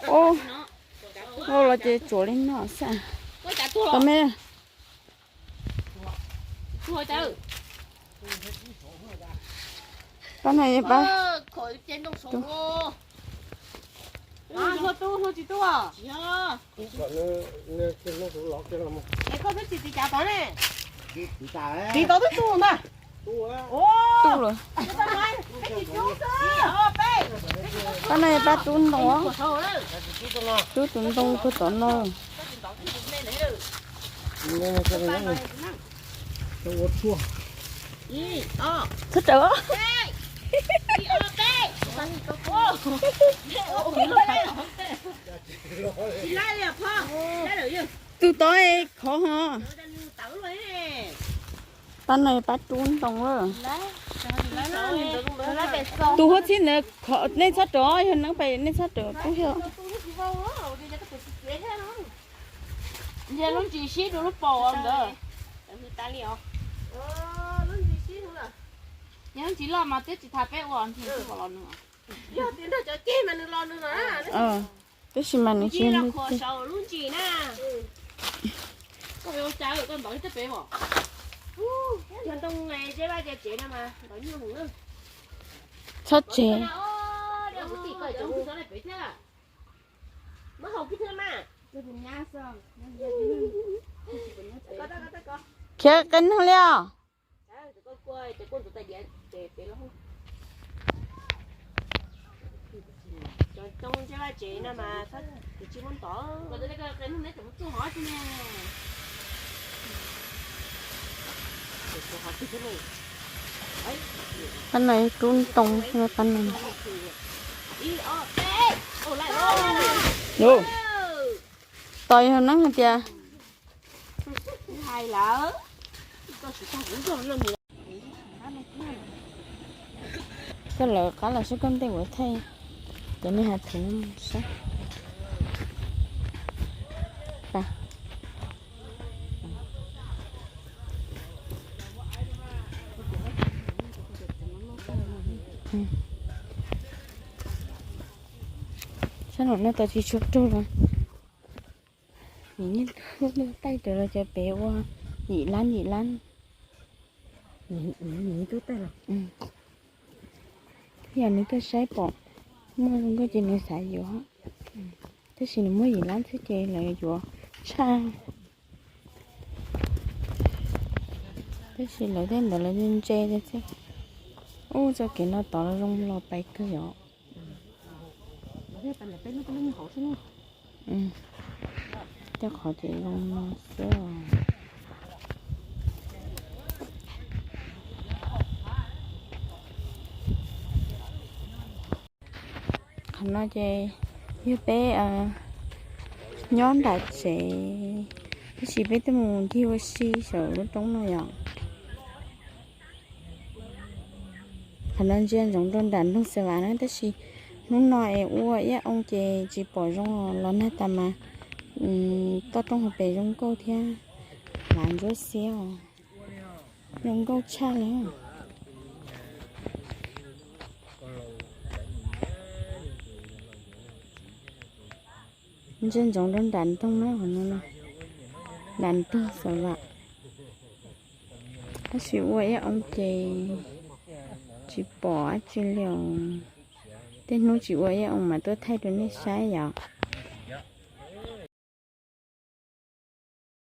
Ua, ua los ces tsuav li no xwb. Tau me. Pab no pab. Tiv tau twb tu ntag. Tu lawm. Pab no pab tub ntoo. Tub tus ntoo puag tom no. Txhob rawm. Tu tod khov ho. Pab no pab tub ntoo lawm. Tus huab txhib ntawd nej txhob rawm, yog neeb pais nej txhob rawm tub thiab. Yog lub ntsis sib dua lub paus ntawd. Yog lub ntsis loj mas twb tsis tas peb ua los nws. Tab sis mas nws tsis lub ntsis na. Txhob tseg. Khiav qe neeg li os. Pab no tub ntoo, pab no. Tos yog neeb hais tias. Koj lawv qab los saib koj ntej uas thaij, ces nej has thuv saib. Sab no no tau tsis tshua raug los. Nws yeej tuaj taij raws los cov pem ua yim lab yim lab. Yog nws tuaj saib pom muaj zoo nkauj ces nws xav yuav, tab sis nws muab yim lab xwb ces lawv yuav tshaj. Tab sis lawv tej ntawd lawv ntse ntse xwb. Ub, txoj kev no tod zoo los pais kawg yom. Tej qhov ces zoo no xwb os. Qhov no ces yog peb nyob nram tsev, tab sis peb twb mus ncig ua si saum lub roob no yom. Qhov no ntsia ntsoov rau nram nroog Xav Vam na, tab sis hnub no es ua iab oo ces tsis pom zoo los nag tas mas toj roob hauv pes zoo nkauj thiab, hlav ntsuab xiab os, zoo nkauj tshaj li. Ntsia ntsoov rau nram nroog na, nram nroog Xav Vam, tab sis ua iab oo ces tsis pom dab tsi li os. Tej hnub tsis ua iab oo mas tuaj thaij rau nej saib yom.